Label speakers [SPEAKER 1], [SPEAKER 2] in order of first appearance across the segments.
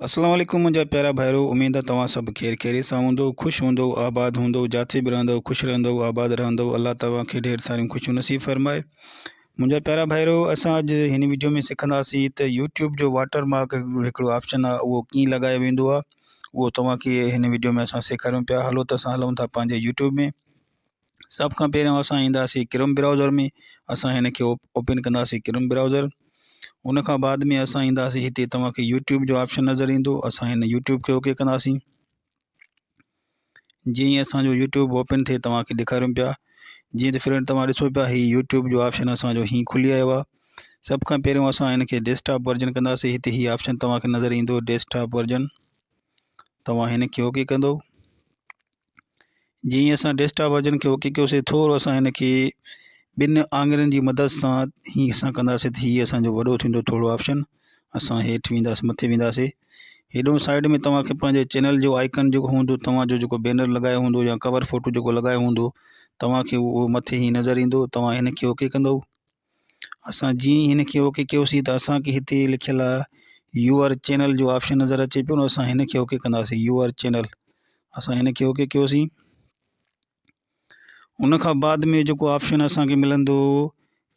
[SPEAKER 1] اسلام عليڪم منهنجا پيارا ڀائرو اميد آ توهان سڀ خير خيريت سان هوندو خوش هوندو آباد هوندو جاٿي به رهندو خوش رهندو آباد رهندو الله توهان کي ڍير ساريون خوشيون نصيب فرمائي منهنجا پيارا ڀائرو اسان اڄ هن ويڊيو ۾ سکنداسين ته يوٽيوب جو واٽر مارڪ هڪڙو آپشن آ اهو ڪيئن لڳايو ويندو آ اهو توهان کي هن ويڊيو ۾ اسان سيکاريون پيا هلو ته اسان هلون ٿا پنهنجي يوٽيوب ۾ سڀ کان پهريون اسان اينداسين ڪروم برائوزر ۾ اسان هن کي اوپن ڪنداسين ڪروم برائوزر ان کان بعد ۾ اسان اينداسين هتي توهان کي يوٽيوب جو آپشن نظر ايندو اسان هن يوٽيوب کي اوڪي ڪنداسين جيئن ئي اسانجو يوٽيوب اوپن ٿئي توهان کي ڏيکاريون پيا جيئن ته فرينڊ توهان ڏسو پيا هي يوٽيوب جو آپشن اسانجو هي کلي آيو آهي سڀ کان پهريون اسان هن کي ڊيسڪٽاپ ورجن ڪنداسين هتي هي آپشن توهان کي نظر ايندو ڊيسڪٽاپ ورجن توهان هن کي اوڪي ڪندو جيئن اسان ڊيسڪٽاپ ورجن کي اوڪي ڪيوسي ٿورو اسان هن کي ٻن آڱرين جي مدد سان هي اسان ڪنداسي ته هي اسانجو وڏو ٿيندو ٿورو آپشن اسان هيٺ وينداسي مٿي وينداسي هيڏو سائيڊ ۾ توهان کي پنهنجي چينل جو آئڪن جيڪو هوندو توهان جو جيڪو بينر لڳايو هوندو يا ڪور فوٽو جيڪو لڳايو هوندو توهان کي اهو مٿي هي نظر ايندو توهان هن کي اوڪي ڪندو اسان جيئن ئي هن کي اوڪي ڪيوسين ته اسان کي هتي لکيل آهي يو آر چينل جو آپشن نظر اچي پيو نه اسان هن کي اوڪي ڪنداسين يو آر چينل اسان هن کي اوڪي ڪيوسين ان کان بعد ۾ جيڪو آپشن اسان کي ملندو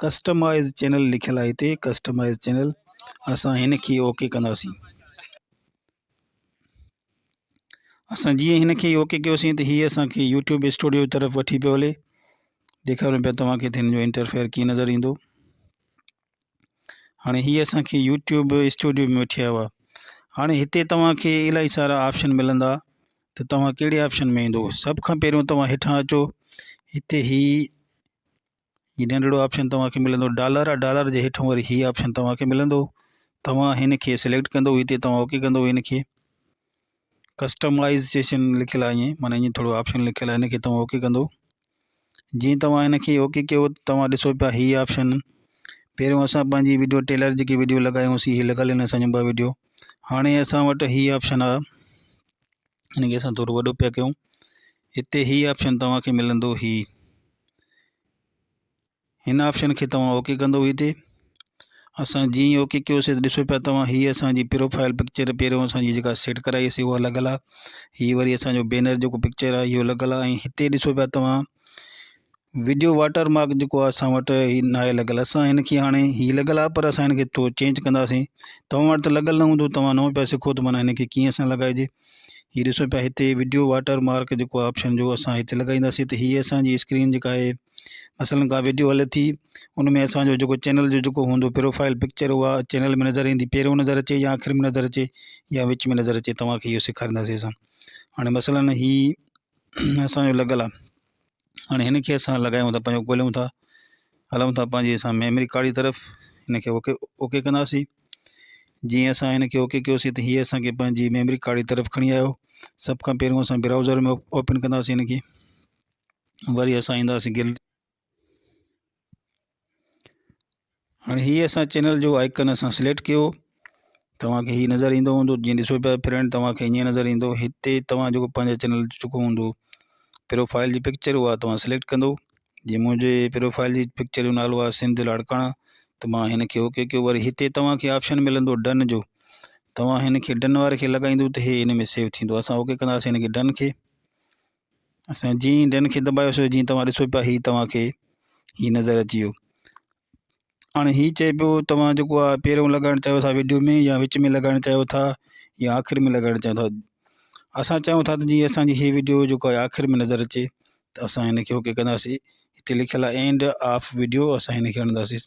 [SPEAKER 1] ڪسٽمائز چينل لکيل آهي هتي ڪسٽمائز چينل اسان هن کي اوڪي ڪنداسين اسان جيئن هن کي اوڪي ڪيوسين ته هي اسان کي يوٽيوب اسٽوڊيو جي طرف وٺي پيو هلي ڏيکاريون پيا توهان کي ته هن جو انٽرفيئر ڪيئن نظر ايندو هاڻي هي اسان کي يوٽيوب اسٽوڊيو ۾ وٺي آيو آهي هاڻي هتي توهان کي الاهي سارا آپشن ملندا ته توهان ڪهڙي آپشن ۾ ايندو سڀ کان پهريون توهان هيٺان اچو هتي هي هي ننڍڙو آپشن توهان کي ملندو ڊالر آ ڊالر جي هيٺون وري هي آپشن توهان کي ملندو توهان هن کي سليڪٽ ڪندو هتي توهان اوڪي ڪندو هن کي ڪسٽمائزيشن لکيل آهي ائين معنی ائين ٿورو آپشن لکيل آهي هن کي توهان اوڪي ڪندو جيئن توهان هن کي اوڪي ڪيو توهان ڏسو پيا هي آپشن پهريون اسان پنهنجي ويڊيو ٽيلر جيڪي ويڊيو لڳايوسين هي لڳل آهن اسان جون ٻه ويڊيو هاڻي اسان وٽ هي آپشن آهي هن کي اسان ٿورو وڏو پيا ڪيون هتي هي آپشن توهان کي ملندو هي هن آپشن کي توهان اوڪي ڪندو هتي اسان جيئن ئي اوڪي ڪيوسي ته ڏسو پيا توهان هي اسان جي پروفائل پڪچر پهريون اسان جي جيڪا سيٽ ڪرائي سي اها لڳل آهي هي وري اسان جو بينر جيڪو پڪچر آهي اهو لڳل آهي ۽ هتي ڏسو پيا توهان وڊيو واٽر مارڪ جيڪو آهي اسان وٽ هي ناهي لڳل اسان هن کي هاڻي هي لڳل آهي پر اسان هن کي ٿورو چينج ڪنداسين توهان وٽ ته لڳل نه هوندو توهان نئون پيا سکو ته معنيٰ هن کي ڪيئن اسان لڳائجي هي ڏسو پيا هتي وڊيو واٽر مارڪ جيڪو آپشن جو اسان هتي لڳائينداسين ته هي اسان جي اسڪرين جيڪا آهي مثلاً ڪا وڊيو هلي ٿي ان ۾ اسان جو جيڪو چينل جو جيڪو هوندو پروفائل پڪچر اها چينل ۾ نظر ايندي پهريون نظر اچي يا آخر ۾ نظر اچي يا وچ ۾ نظر اچي توهان کي اهو سيکارينداسين اسان هاڻي مثلاً هي اسان جو لڳل آهي هاڻي هن کي اسان لڳايون ٿا پنهنجو ڳوليون ٿا هلون ٿا پنهنجي اسان ميموري ڪارڊ جي طرف هن کي اوڪي اوڪي ڪنداسين جيئن اسان هن کي اوڪي ڪيوسين ته هي اسانکي پنهنجي ميموري ڪارڊ جي طرف کڻي آيو سڀ کان پهريون اسان براؤزر ۾ اوپن ڪنداسين هن کي وري اسان اينداسين گيلري هاڻي هي اسان چينل جو آئڪن اسان سليڪٽ ڪيو توهان کي هي نظر ايندو هوندو جيئن ڏسو پيا فرينڊ توهان کي ائين نظر ايندو هتي توهان جيڪو پنهنجي چينل جو جيڪو هوندو پروفائل جي پڪچر اها توهان سليڪٽ ڪندو جيئن منهنجي پروفائل جي پڪچر جو نالو آهي سنڌ لاڙڪاڻا ته مان هن کي اوڪي ڪيو وري هتي توهان کي آپشن ملندو ڊن جو توهان هن کي ڊن واري کي لڳائيندو ته هي هن ۾ سيو ٿيندو اسان اوڪي ڪنداسين هن کي ڊن کي اسان جيئن ئي ڊن کي دٻايوسي جيئن توهان ڏسو پيا هي توهان کي هي نظر اچي ويو هاڻي هي چئي پيو توهان جيڪو آهي پهريون لڳائڻ چاهيو ٿا وڊيو ۾ يا وچ ۾ لڳائڻ چاهيو ٿا يا آخر ۾ لڳائڻ چاهيو ٿا اسان چاهيون ٿا ته جيئن اسانجي هي وڊيو جيڪو آهي آخر ۾ نظر اچي ته اسان هن کي اوڪي ڪنداسين هتي لکيل آهي اينڊ آف وڊيو اسان هن کي هڻنداسين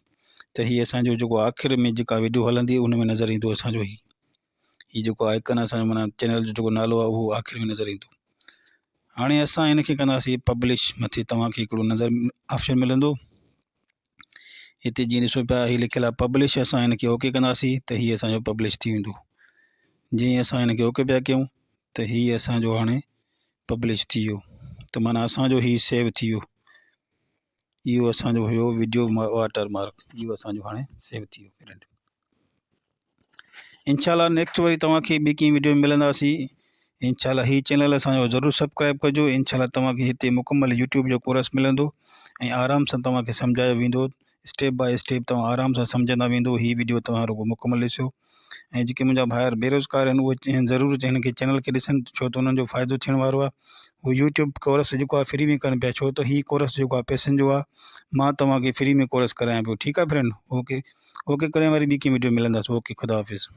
[SPEAKER 1] ته هي اسانجو جيڪو آخر ۾ جيڪا وڊيو هلندي ان ۾ نظر ايندو اسانجو هي هي جيڪو آئڪن اسان جو معنيٰ چينل جو جيڪو نالو آهي اهو آخر ۾ نظر ايندو هاڻي اسان هن کي ڪنداسين پبلش مٿي توهان کي هڪڙو نظر آپشن ملندو هتي جيئن ڏسو پيا هي لکيل آهي پبلش اسان هن کي اوڪي ڪنداسين ته هي اسان جو پبلش ٿي ويندو جيئن اسان هن کي اوڪي پيا ڪيون ته هي اسان جو هاڻي پبلش ٿي ويو ته معنيٰ اسان جو هي سيو ٿي ويو اهو اسان جو هيو وڊيو واٽر مارڪ اهو اسان جو هاڻي سيو ٿي ويو فرينڊ انشاء الله نيڪسٽ وري توهان کي ٻي ڪنهن وڊيو ۾ ملنداسين انشاء الله هي چينل اسان جو ضرور سبسڪرائب ڪجو انشاء الله توهان کي هتي مڪمل يوٽيوب جو ڪورس ملندو ۽ آرام سان توهان کي سمجهايو ويندو اسٽيپ باء اسٽيپ توهان آرام سان سمجهندا ويندو هي وڊيو توهان رڳو مڪمل ڏسو. ۽ جيڪي منهنجا ڀائر بيروزگار آهن اهي ضرور هن کي چينل کي ڏسن ڇو ته انهن جو فائدو ٿيڻ وارو آهي هو يوٽيوب ڪورس جيڪو آهي فري ۾ ڪن پيا ڇو ته هي ڪورس جيڪو آهي پئسن جو آهي مان توهان کي فري ۾ ڪورس ڪرايان پيو ٺيڪ آهي فرينڊ اوڪي اوڪي ڪري وري ٻي ڪنهن ويڊيو ملنداسون اوڪي خدا حافظ.